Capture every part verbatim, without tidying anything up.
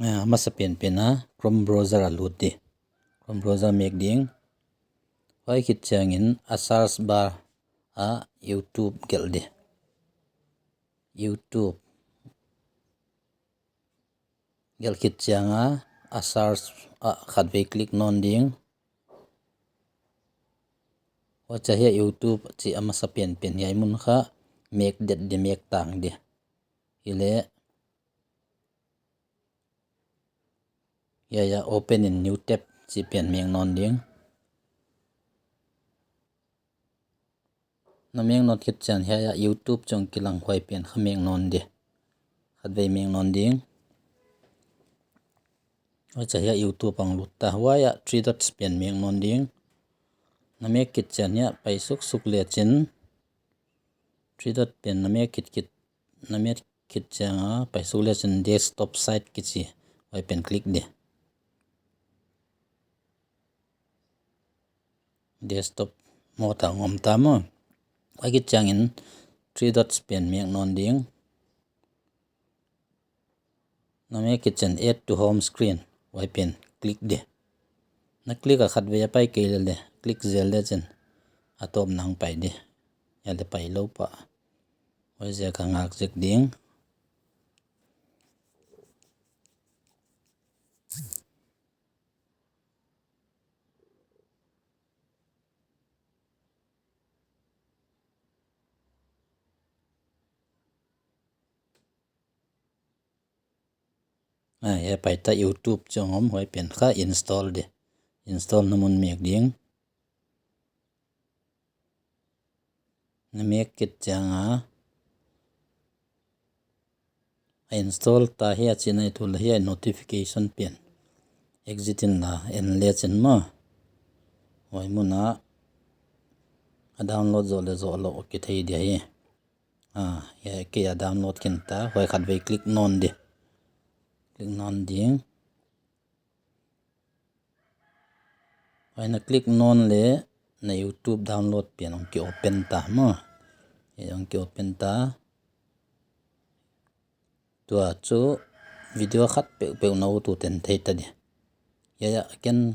Ah, masa penpen a Chrome browser a lut di. Chrome browser mek ding. Huai khit chiangin a search bar ah YouTube gelh di. YouTube. Gelh khit chiang a, a search ah khatvei click nawn ding. Huai chiah hiai YouTube chih a masa penpen hiai mun kha mek det di, mek tang di. Hileh hiai ah open in new tab chih pen mek nawn ding. Na mek nawn khit chiang hiai ah YouTube chih hong kilang, huai pen kha mek nawn di. Khatvei mek nawn ding. Huai chiah hiai ah YouTube hong lut ta, huai ah three dots pen mek nawn ding. Na mek khit chiang hiai ah pai suksuk lechin, three dot pen na mek khit khit, na mek khit chiang a pai suk lechin desktop site kichi, huai pen click di. Desktop mode ah hong om ta maw. Huai khit chiangin three dots pen mek nawn ding. Na mek khit chiang add to home screen, huai pen click di. Na click a khatvei a pai kei leh leh, click zel lechin a tawpna hong pai di. Hiai leh pai lou pah. Huaiziak a ngak zek ding. Ah, hiai pai ta, YouTube chih hong om, huai pen kha install di. Install na mun mek ding. Na mek khit chiang a, a install ta hia chih na et uleh hiai notification pen exit in la en lechin maw. Huai mun ah a download zoh leh zoh lou kithei di hi. Ah, hiai kei a download khin ta, huai khatvei click nawn di. Click nawn ding. Huai na click nawn leh na YouTube download pen hong ki open ta maw. Hiai hong ki open ta. Tua chu video khat peuhpeuh na ut ut in thei ta di. Hiai ah ken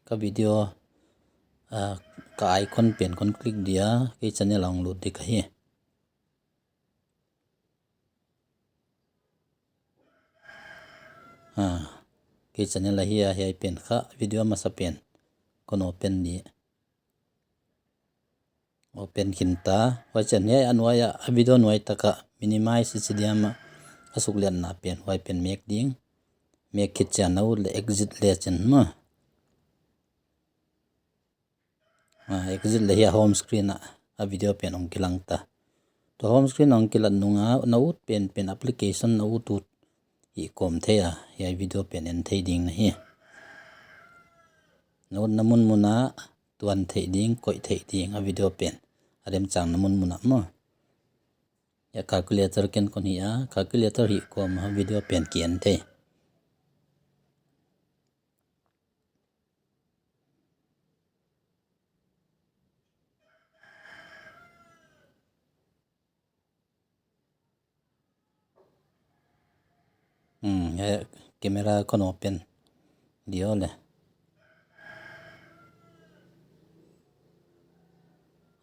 ka video, ah, ka icon pen kon click dia, kei channel ah hong lut di ka hi. Ah, kei channel ahi a, hiai pen kha video masa pen kon open di. Open khin ta. Huai chiang hiai a nuai ah, a video nuai tak ah minimize i chi diam a, a sukliatna pen, huai pen mek ding. Mek khit chiang na ut leh exit lechin maw. Ah, exit leh hiai home screen ah a video pen hong kilang ta. Tua home screen hong kilat nung a na ut penpen application na ut ut hih kawm thei a, hiai video pen en thei ding na hi. Na utna munmun ah tuan theih ding, koih theih ding a video pen. A remchang na munmun ah maw. Hiai calculator ken kon hih a, calculator hih kawm a video pen ki en thei. Hmm, hiai camera kon open di aw leh.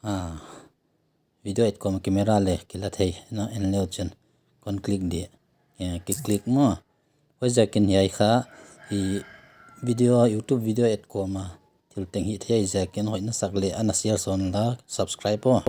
Ah, video et kawm camera leh kila thei na, en leuchin kon click di. Eh, ki click maw. Huaiziakin hiai kha, i video, YouTube video et kawm a thil teng hih theih ziakin hoih na sak leh ana share sawn la, subscribe aw.